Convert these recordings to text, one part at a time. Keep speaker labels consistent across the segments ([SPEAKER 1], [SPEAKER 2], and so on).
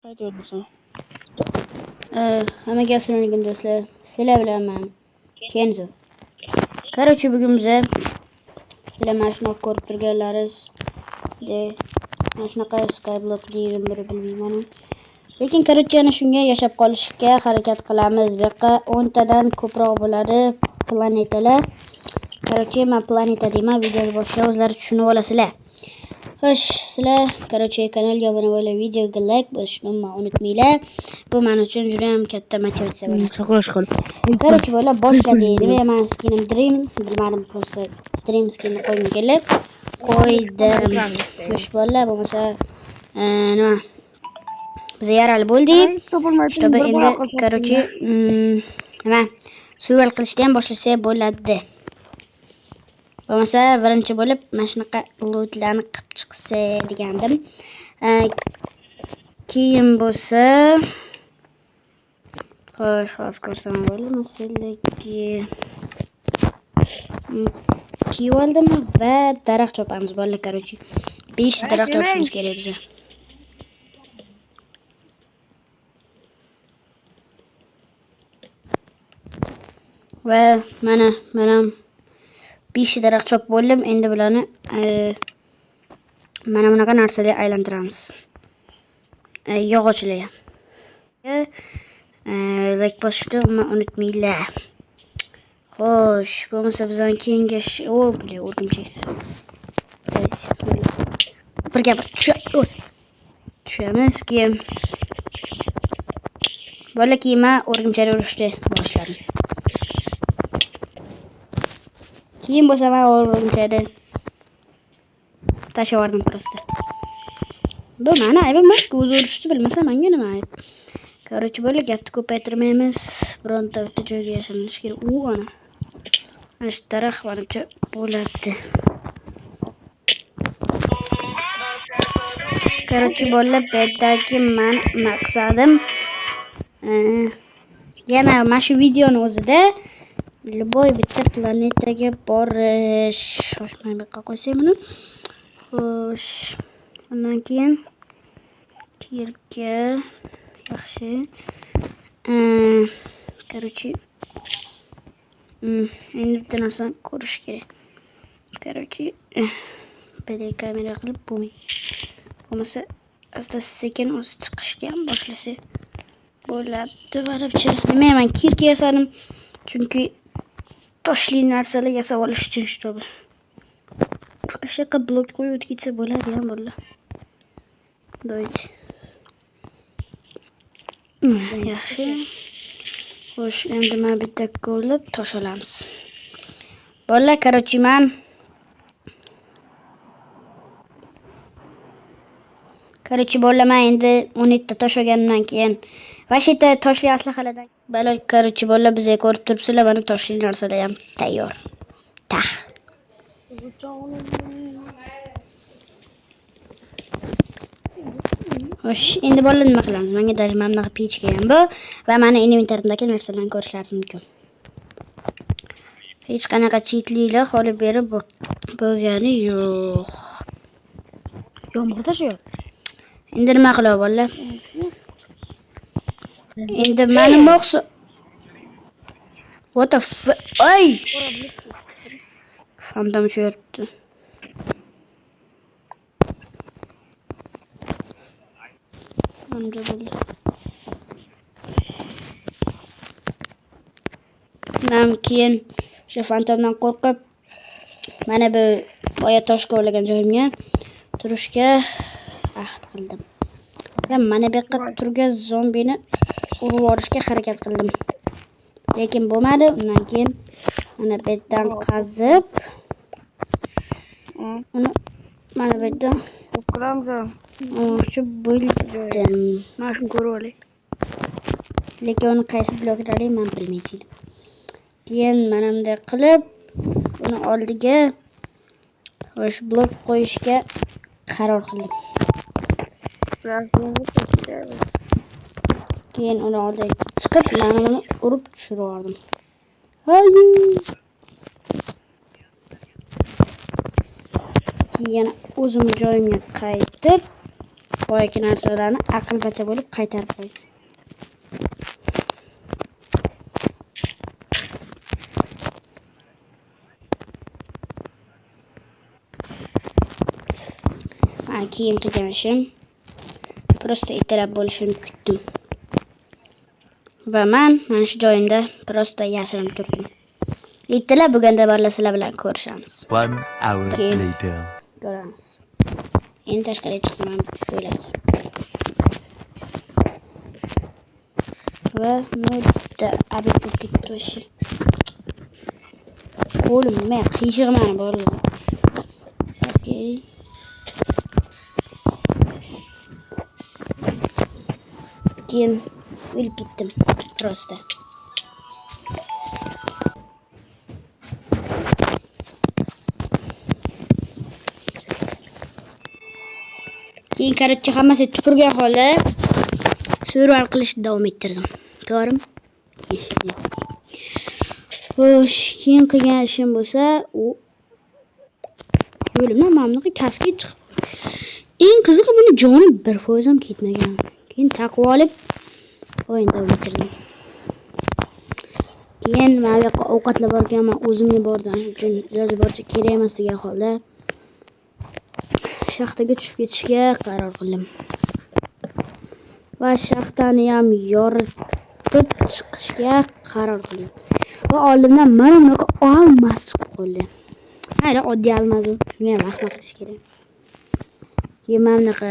[SPEAKER 1] Qayta.
[SPEAKER 2] Hammaga assalomu alaykum do'stlar. Sizlar bilan men Kenzo. Короче, bugun biza sizlar mana shunaqa ko'rib turganlaringiz de mana shunaqa skyblock deyilmi biri bilmayman. Lekin короче ana shunga yashab qolishga harakat qilamiz. Bu yoqqa 10 tadan ko'proq bo'ladi planetalar. Короче, men planeta deyman, videoni boshida o'zlari tushunib olasizlar. Xo'sh, sizlar короче kanalga obuna bo'lib, videoga like bosishni unutmanglar. Bu men uchun juda ham katta motivatsiya bo'ladi.
[SPEAKER 1] Saqlash qilib.
[SPEAKER 2] Короче, bola boshladik. Nima men skinim Dream, bilmadim, просто Dream skinni qo'ygim keldi. Qo'ydim. Xo'sh, bolalar, bo'lmasa nima? Biz yarali bo'ldik. Чтобы endi короче, nima? Survival qilishni ham boshlasa bo'ladi. Bo'lmasa birinchi bo'lib mana shunaqa lootlarni qilib chiqsa degandim. Keyin bo'lsa xo'sh, hozir ko'rsam bo'ladimi sizlarga? Kiyib oldim va daraxt chopamiz bolalar, короче. 5 daraxt chopishimiz kerak biza. Va mana 5 daraxt chopib bo'ldim. Endi bularni mana bunaqa narsalarga aylantiramiz. Yog'ochlarga. Like bosishni unutmanglar. Xo'sh, bo'lmasa bizdan keyingi o, bile, o'rgimchak. Birga bir tushamiz keyin. Bola keyin men o'rgimchakni urishni boshladim. Keyin bo'lsa men o'rgimchakni tashlab yubordim просто. Bu meni aybim emas-ku, o'zi urishni bilmasa menga nima ayb. Короче, bola gapni ko'paytirmaymiz. Bironta bitta joyga yashirinish kerak. U ana. Mana shu daraxt manimcha bo'ladi. Короче, bola bu yerdagi mani maqsadim yana mana shu videoni o'zida любой bitta planetaga borish. Xo'sh, mana bu yoqqa qo'ysak buni. Xo'sh, undan keyin kirka yaxshi. Короче, endi bitta narsani ko'rish kerak. Короче, bunday kamera qilib bo'lmaydi. Bo'lmasa asta sekin o'zi chiqishga ham boshlasa bo'ladi baribir. Nima men kirka yasadim? Chunki toshli narsalar yasab olish uchun чтобы. Shu yoqqa blok qo'yib o'tib ketsa bo'ladi ham bolalar. Давайте. Yaxshi. Xo'sh, endi mana bitta qo'lib tosh olamiz. Bolalar, короче, men Короче, bolalar, men endi 17 ta tosh olganimdan keyin va shu yerda toshli aslahalardan balo, короче, bolalar, bizga ko'rib turibsizlar, mana toshli narsalar ham tayyor. Tax. Xo'sh, endi bolalar nima qilamiz? Menga даже mana bunaqa pechka ham bu va meni inventarimdagi narsalarni ko'rishlaringiz mumkin. Hech qanaqa chetliklar holi berib bo'lgani yo'q.
[SPEAKER 1] Yomg'ir tashyapti.
[SPEAKER 2] Endi nima qilib bolalar? Endi mani maqsad What the f... Ay! Fantom uchyapti. Manimcha bo'ldi. Men keyin o'sha fantomdan qo'rqib mana bu boya tosh kovlagan joyimga turishga ahd qildim. Va mana bu yoqqa turgan zombini urib yuborishga harakat qildim. Lekin bo'lmadi. Undan keyin mana bu yerdan qazib uni mana bu yerdan urmoqchi bo'ldim.
[SPEAKER 1] Mana shuni ko'rib olay.
[SPEAKER 2] Lekin uni qaysi blokdaligini men bilmayman. Keyin mana bunday qilib uni oldiga o'sha blok qo'yishga qaror qildim. Keyin uni oldiga chiqib mana buni urib tushirib yubordim. Hayır. Keyin yana o'zim joyimga qaytib Boyagi narsalarni aqlbacha bo'lib qaytarib qo'ydim. Keyin qilgan ishim prosta ertalab bo'lishini kutdim. Va man mana shu joyimda prosta yashirinib turdim. Ertalab bo'lganda bolalar sizlar bilan ko'rishamiz.
[SPEAKER 3] 1 hour
[SPEAKER 2] Keyin
[SPEAKER 3] later.
[SPEAKER 2] ko'ramiz. Endi tashqariga chiqsam ham bo'ladi. Va bitta obed bo'lib ketdi вообще. Qo'lim nima qiyshiq mani bolalar. Okey. Keyin o'lib ketdim prosta. Keyin короче hammasi tupurgan holda survival qilishni davom ettirdim. To'g'rimi? Xo'sh, keyin qilgan ishim bo'lsa, u yo'limdan mana bunaqa kasket chiqib qoldi. Eng qizig'i buni joni 1% ham ketmagan. Keyin taqib olib o'yin davom ettirdim. Keyin mana bu yoqqa ovqatlar bor ekan, men o'zimga bordim. Shuning uchun iloji boricha kerak emas degan holda shaxtaga tushib ketishga qaror qildim. Va shaxtani ham yoritib chiqishga qaror qildim. Va oldimdan mana bunaqa olmos chiqib qoldi. Mayli, oddiy olmos u. Shunga ham ahmoq qilish kerak. Keyin mana bunaqa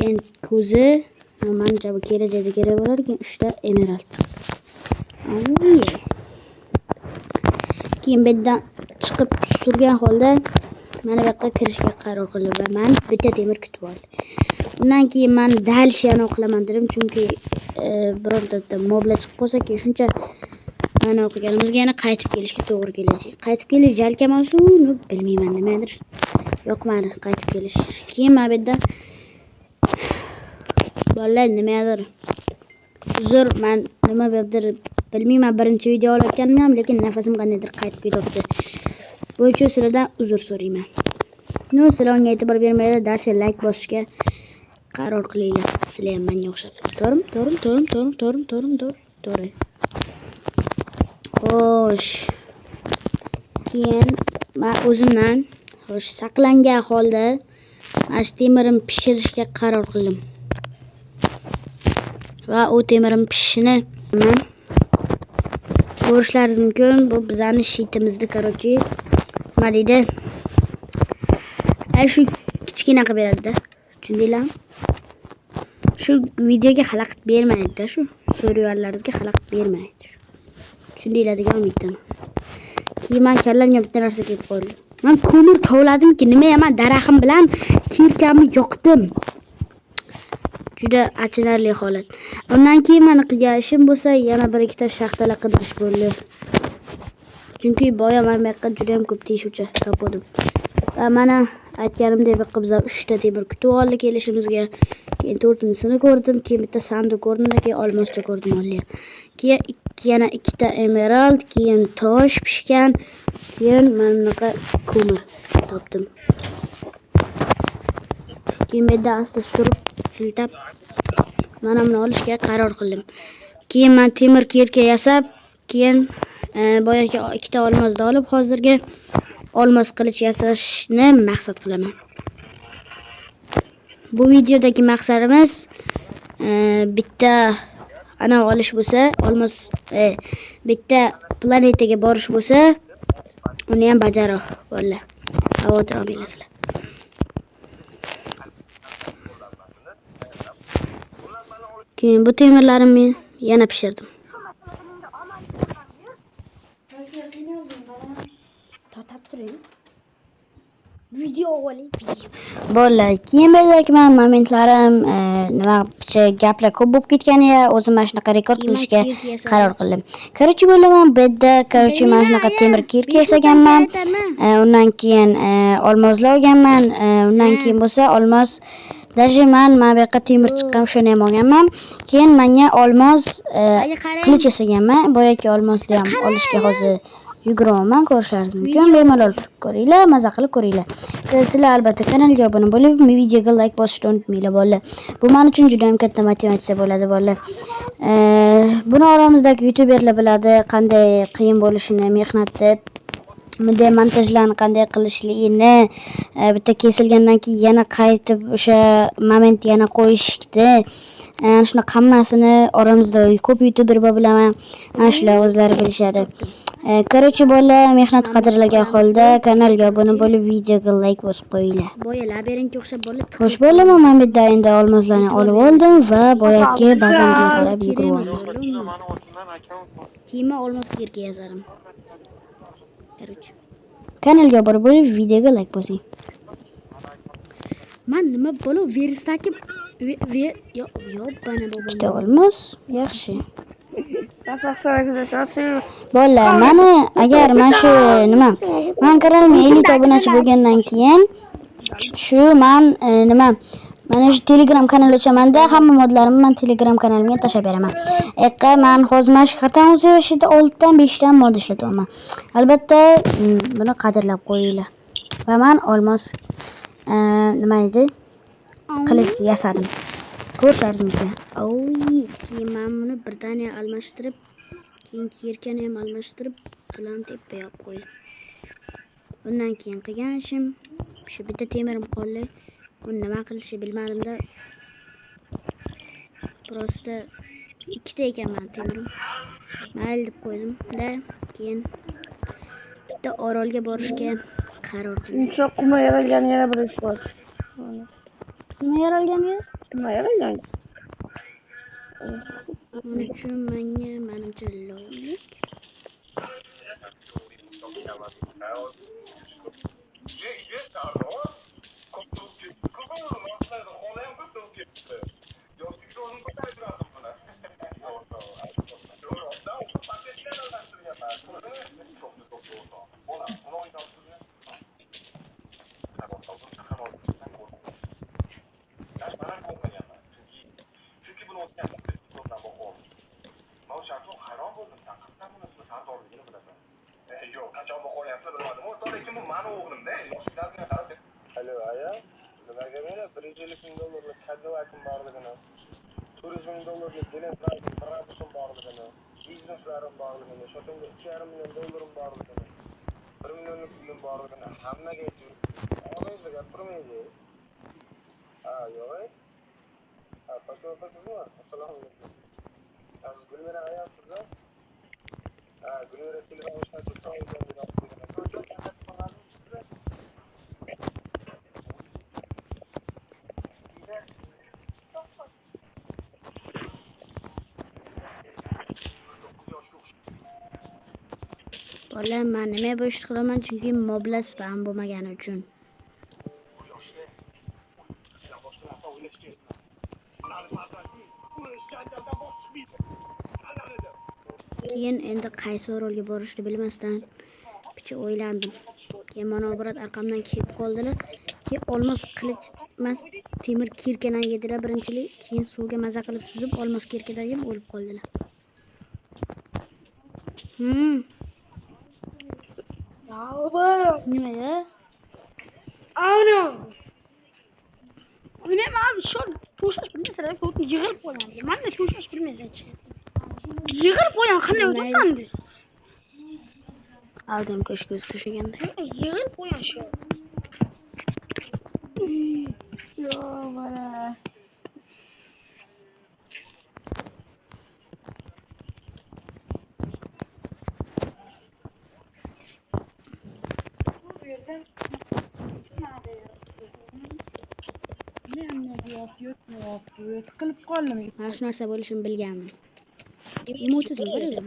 [SPEAKER 2] endi ko'zi, manimcha bu kelajakda kerak bo'lar ekan, 3 ta emerald chiqdi. Keyin bu yerdan chiqib surgan holda mana bu yoqqa kirishga qaror qildim va meni bitta temir kutib oldi. Undan keyin men dальше yana qilaman dedim, chunki bironta bitta moblar chiqib qolsa, keyin shuncha mana o'qiganimizga yana qaytib kelishga to'g'ri keladi. Qaytib kelish jalka emas-u, bilmayman nimadir. Yoqmadi qaytib kelish. Keyin mana bu yerda bolalar nimadir. Uzr, men nima debdir bilmayman, birinchi video olayotganim ham, lekin nafasim qandaydir qaytib ketyapti. Bu uchun sizlardan uzr so'rayman. Sizlar unga e'tibor bermanglar, darsga like bosishga qaror qilinglar. Sizlar ham menga o'xshab. To'g'rimi? To'g'rimi? To'g'rimi? To'g'rimi? To'g'rimi? To'g'rimi? To'g'ri. To'g'ri. Xo'sh. Keyin men o'zimdan xo'sh saqlangan holda mana shu temirim pishirishga qaror qildim. Va u temirim pishishini men ko'rishlaringiz mumkin. Bu bizning shitimizni, короче, nima deydi? Ay shu kichkina qilib beradi-da. Tushundinglarmi? Shu videoga xalaqit bermaydi-da shu. So'rayotganlaringizga xalaqit bermaydi. Tushundinglar degan umiddaman. Keyin men kallamga bitta narsa kelib qoldi. Men ko'mir tovladimki, nima men daraxtim bilan kirkamni yoqdim. Juda achinarli holat. Undan keyin meni qilgan ishim bo'lsa, yana bir ikkita shaxtalar qidirish bo'ldi. Chunki boya men bu yoqqa juda ham ko'p teshuvchi topdim. Va mana aytganimdek, bu yoqqa bizlar 3 ta temir kutib oldi kelishimizga. Keyin 4-chisini ko'rdim, keyin bitta sandiq ko'rdim, keyin olmoscha ko'rdim oldi. Keyin yana 2 ta emerald, keyin tosh pishgan, keyin mana bunaqa ko'mir topdim. Keyin bu yerda asta surib, siltab mana buni olishga qaror qildim. Keyin men temir kirka yasab, keyin boyagi 2 ta olmosni olib, hozirgi olmos qilich yasashni maqsad qilaman. Bu videodagi maqsadimiz bitta ana olish bo'lsa, olmos bitta planetaga borish bo'lsa, uni ham bajarib bolalar. Xavotir olmanglar sizlar. Keyin bu temirlarimni yana pishirdim. To'xtab turing. Video oling, video. Bolalar, keyin bezdagi men momentlarim, nima picha gaplar ko'p bo'lib ketganiga o'zim mana shunaqa rekord qilishga qaror qildim. Короче, bo'laman bu yerda, короче, mana shunaqa temir kirka yasaganman. Undan keyin olmoslar olganman. Undan keyin bo'lsa olmos даже man mana bu yoqqa temir chiqqan, o'shani ham olganman. Keyin menga olmos qilich yasaganman. Boyagi olmosni ham olishga hozir Yuguraman, ko'rishlaringiz mumkin. Bemalol ko'ringlar, maza qilib ko'ringlar. Sizlar albatta kanalga obuna bo'lib, videoga like bosishni unutmanglar bolalar. Bu men uchun juda ham katta motivatsiya bo'ladi bolalar. Buni oramizdagi youtuberlar biladi, qanday qiyin bo'lishini, mehnatni, bunday montajlarni qanday qilishligini, bitta kesilgandan keyin yana qaytib o'sha moment yana qo'yishdi. Shuni hammasini oramizda ko'p youtuber bor bilaman. Ana shular o'zlari bilishadi. Короче, bolalar, mehnat qadrlagan holda kanalga obuna bo'lib, videoga like bosib qo'yinglar.
[SPEAKER 1] Boya labirintga o'xshab bola
[SPEAKER 2] Xo'sh, bolalar, men bu yerda endi olmoslarni olib oldim va boyagi bazamga qarab yugurib.
[SPEAKER 1] Kiyima olmos kirga yozarim. Короче.
[SPEAKER 2] Kanalga obuna bo'lib, videoga like bosing.
[SPEAKER 1] Man nima bola verstaki ve yo yo bana bobom.
[SPEAKER 2] Ikkita olmos, yaxshi. Bolalar, mani agar mana shu nima, man kanalimga 50 ta obunachi bo'lgandan keyin shu man nima, mana shu Telegram kanal ochamanda, hamma modlarimni man Telegram kanalimga tashlab beraman. Eqqa man hozir mana shu xatani o'zi yoshida 6 dan 5 dan mod ishlatyapman. Albatta, buni qadrlab qo'yinglar. Va man olmos nima edi? Qilich yasadim. Ko'rishlaringiz mumkin.
[SPEAKER 1] Oy, keyin men buni birdaniya almashtirib, keyin kirkani ham almashtirib, bularni tepaga olib qo'ydim. Undan keyin qilgan ishim shu bitta temirim qoldi. Uni nima qilishni bilmadimda. Просто ikkita ekan meni temirim. Mayli deb qo'ydim-da, keyin bitta orolga borishga qaror qildim.
[SPEAKER 3] Inson quma yaralgan yana bir isbot.
[SPEAKER 1] Nima yaralganga?
[SPEAKER 3] Nima yaralgan?
[SPEAKER 1] Uning uchun menga manimcha loyiq.
[SPEAKER 4] Alo aya, nimaga meni 150 ming dollarlik Cadillac'im borligini, 400 ming dollarlik Gelenwagen Brabus'um borligini, bizneslarim borligini, shotimda 2,5 million dollarim borligini, 1 millionlik uyim borligini hammaga aytib yuribsiz. Og'zingizda gapirmaydi. Ha, yo'q. Ha, Fatima opa sizmi? Assalomu alaykum. Ha, siz Gulmira ayolsizmi? Ha, Gulmira telefon ishlatib
[SPEAKER 1] Bola, man nima bu ishni qilaman, chunki moblar spam bo'lmagani uchun. Keyin endi qaysi orolga borishni bilmasdan picha o'ylandim. Keyin mana брат arqamdan kelib qoldilar. Keyin olmos qilich emas, temir kirkadan yedilar birinchilik, keyin suvga maza qilib suzib olmos kirkadan yeb o'lib qoldilar. Nima ya?
[SPEAKER 3] Ana. Nima abi shu to'shash bilmaslar, yig'ilib qo'ygan. Mana to'shash bilmaydi. Yig'ilib qo'ygan qanday o'tandi?
[SPEAKER 1] Aldım ko'sh ko'z to'shaganda.
[SPEAKER 3] Yig'ilib qo'ygan shu. Yo, mana.
[SPEAKER 5] Tiqilib qoldim.
[SPEAKER 1] Mana shu narsa bo'lishini bilgandim. Emotizm bir o'zim.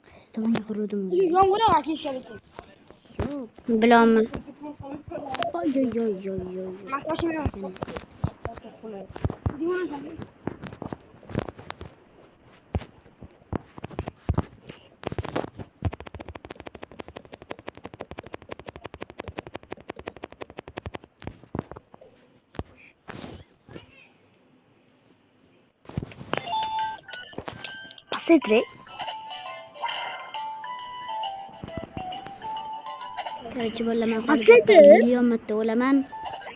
[SPEAKER 1] Qaysi tomonga quruvdim o'zi?
[SPEAKER 3] Yomg'ir yog'adi kechga.
[SPEAKER 1] Bilaman. Oy oy oy oy oy.
[SPEAKER 3] Mashina. Pasaytiring.
[SPEAKER 1] Короче, bolalar, man hozir million marta o'laman.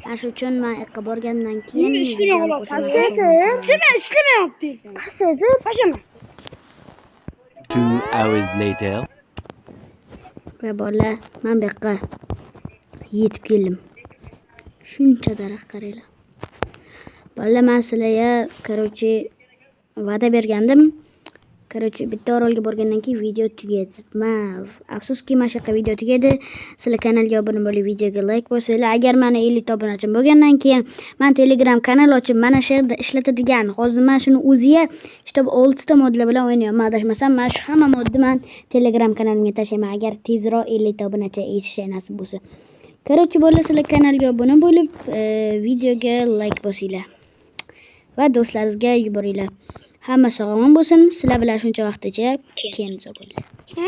[SPEAKER 1] Ana shu uchun man yoqqa borgandan keyin videoni qo'shaman.
[SPEAKER 3] Nima ishlamayapti? Pasaytir. Pashaman.
[SPEAKER 5] 2 hours later.
[SPEAKER 1] Va bolalar, man bu yoqqa yetib keldim. Shuncha daraxt qaranglar. Bolalar, man sizlarga, короче, va'da bergandim. Короче, bitta orolga borgandan keyin video tugaydi. Man afsuski, mana shu yoqqa video tugaydi. Sizlar kanalga obuna bo'lib, videoga like bosinglar. Agar mani 50 ta obunachim bo'lgandan keyin man Telegram kanal ochib, mana shu yerda ishlatadigan. Hozir man shuni o'ziga чтобы 6 ta modlar bilan o'ynayapman. Adashmasam, mana shu hamma modni man Telegram kanalimga tashlayman, agar tezroq 50 ta obunachi yetisha nasib bo'lsa. Короче, bolalar, sizlar kanalga obuna bo'lib, videoga like bosinglar va do'stlaringizga yuboringlar. Hamma sog'lom bo'lsin. Sizlar bilan shuncha vaqtgacha Kenzo bo'ldi.
[SPEAKER 3] Ha?